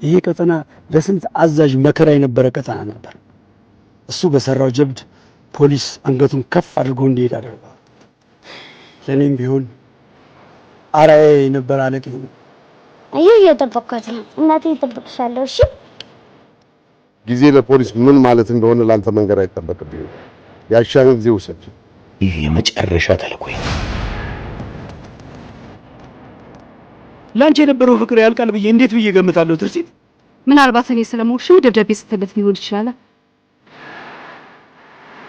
ይሄ ቀጠና ለስንት አዛዥ መከራ የነበረ ቀጠና ነበር። እሱ በሰራው ጀብድ ፖሊስ አንገቱን ከፍ አድርጎ እንዲሄድ አደርገዋል። ለእኔም ቢሆን አርአያዬ የነበረ አለቃዬ ነው። አየሁ እየጠበቅኳት ነው። እናቴ እጠብቅሻለሁ። እሺ ጊዜ ለፖሊስ ምን ማለት እንደሆነ ላንተ መንገር አይጠበቅብኝም። ያሻህን ጊዜ ውሰድ። ይህ የመጨረሻ ተልእኮዬ ነው። ላንቺ የነበረው ፍቅር ያልቃል ብዬ እንዴት ብዬ ገምታለሁ? ትርሲት፣ ምናልባት እኔ ስለሞክሽው ደብዳቤ ጽፈለት ሊሆን ይችላል።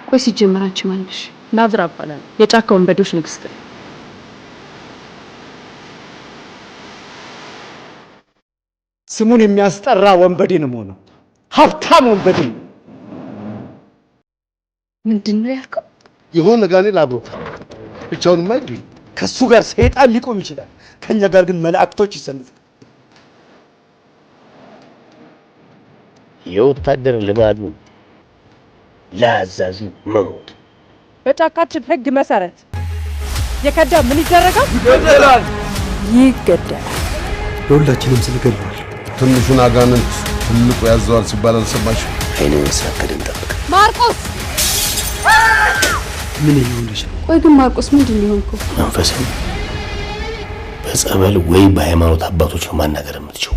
ቆይ ሲጀመር አንቺ ማን ነሽ? ናዝራ እባላለሁ። የጫካ ወንበዴዎች ንግስት። ስሙን የሚያስጠራ ወንበዴ ነው የምሆነው። ሀብታም ወንበዴ። ምንድን ነው ያልከው? የሆነ ጋኔል አብሮታል። ብቻውንማ አይገኝም። ከሱ ጋር ሰይጣን ሊቆም ይችላል፣ ከኛ ጋር ግን መላእክቶች ይሰልፋል። የወታደር ልማዱ ለአዛዡ መሞት። በጫካችን ህግ መሰረት የከዳ ምን ይደረጋል? ይገደላል። ይገደላል። ለሁላችንም ስል ገድሏል። ትንሹን አጋንንት ትልቁ ያዘዋል ሲባል አልሰማሽም? ዓይንህን ሳትከድን ጠብቅ። ማርቆስ ምን እየሆነች ነው? ቆይ ግን ማርቆስ ምንድን ነው የሆንከው? መንፈስን በጸበል ወይ በሃይማኖት አባቶች ነው ማናገር የምትችው።